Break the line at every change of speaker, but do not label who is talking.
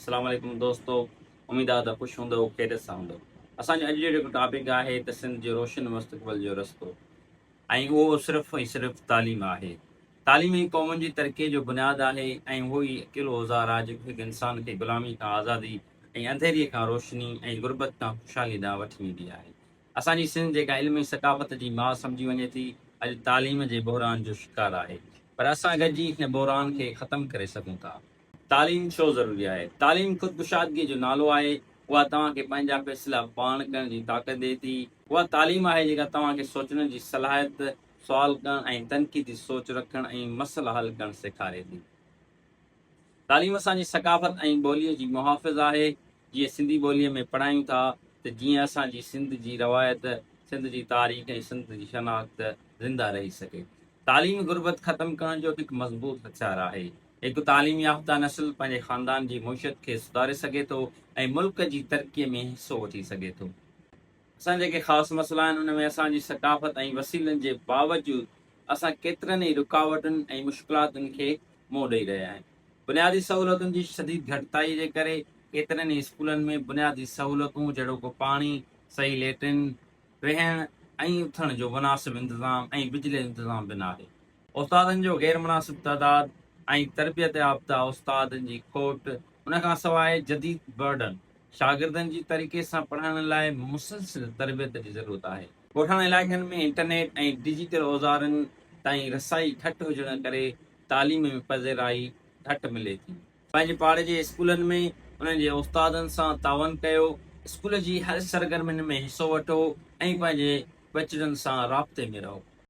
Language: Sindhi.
السلام عليڪم دوستو اميد آ ته خوش هوندؤ خيريت سان هوندؤ. اسان جو اڄ جو جيڪو ٽاپڪ آهي ته سنڌ جي روشن مستقبل جو رستو ۽ اهو صرف ۽ صرف تعليم آهي. تعليم ئي قومن جي ترقي جو بنياد آهي ۽ اهو ئي اڪيلو اوزار آهي جيڪو هڪ انسان کي غلامي کان آزادي ۽ انڌيري کان روشني ۽ غربت کان خوشحالي ڏانهن وٺي ويندي آهي. اسان جي سنڌ جيڪا علم ۽ ثقافت جي ماء سمجهي وڃي ٿي اڄ تعليم جي بحران جو شڪار آهي پر اسان گڏجي هن بحران کي ختم ڪري سگهون ٿا. تعليم ڇو ضروري آهي؟ تعليم خودڪشادگيء جو نالو آهي. اها توهان کي پنهنجا فيصلا پاڻ ڪرڻ جي طاقت ڏئي ٿي. اها تعليم آهي جيڪا توهان کي سوچڻ جي صلاحيت، سوال ڪرڻ ۽ تنقيدي سوچ رکڻ ۽ مسئلا حل ڪرڻ سيکاري ٿي. تعليم اسان جي ثقافت ۽ ٻوليء جي محافظ آهي. جيئن سنڌي ٻوليء ۾ پڙهايون ٿا ته جيئن اسان جي سنڌ جي روايت، سنڌ جي تاريخ ۽ سنڌ جي شناخت زنده رهي سگهي. تعليم غربت ختم ڪرڻ جو هڪ مضبوط هٿيار آهي. هڪ تعليم يافته نسل پنهنجي خاندان جي معيشت کي سڌاري سگهي ٿو ۽ ملڪ جي ترقي ۾ حصو وٺي سگهي ٿو. اسان جيڪي خاص مسئلا آهن ان ۾ اسان جي ثقافت ۽ وسيلن جي باوجود اسان ڪيترن ئي رڪاوٽن ۽ مشڪلاتن کي منهن ڏئي رهيا آهيون. بنيادي سهولتن جي شديد گهٽتائي جي ڪري ڪيترن ئي اسڪولن ۾ بنيادي سهولتون جهڙوڪ پاڻي، صحيح ليٽرين، ويهڻ ۽ اٿڻ جو مناسب انتظام ۽ بجلي جو انتظام به ناهي. استادن جو غير مناسب تعداد ۽ تربيت يافته استادن جي کوٽ، ان کان سواء جديد برڊن، شاگردن جي طريقي سان پڙهائڻ لاء مسلسل تربيت جي ضرورت آهي. ڳوٺاڻن علائقن ۾ انٽرنيٽ ۽ ڊجيٽل اوزارن تائين رسائي گهٽ هجڻ ڪري تعليم ۾ پذيرائي گهٽ ملي ٿي. پنهنجي پاڙي جي اسڪولن ۾ انهن جي استادن سان تعاون ڪيو، اسڪول جي هر سرگرمين ۾ حصو وٺو ۽ پنهنجي ٻچڙن سان رابطي ۾ رهو.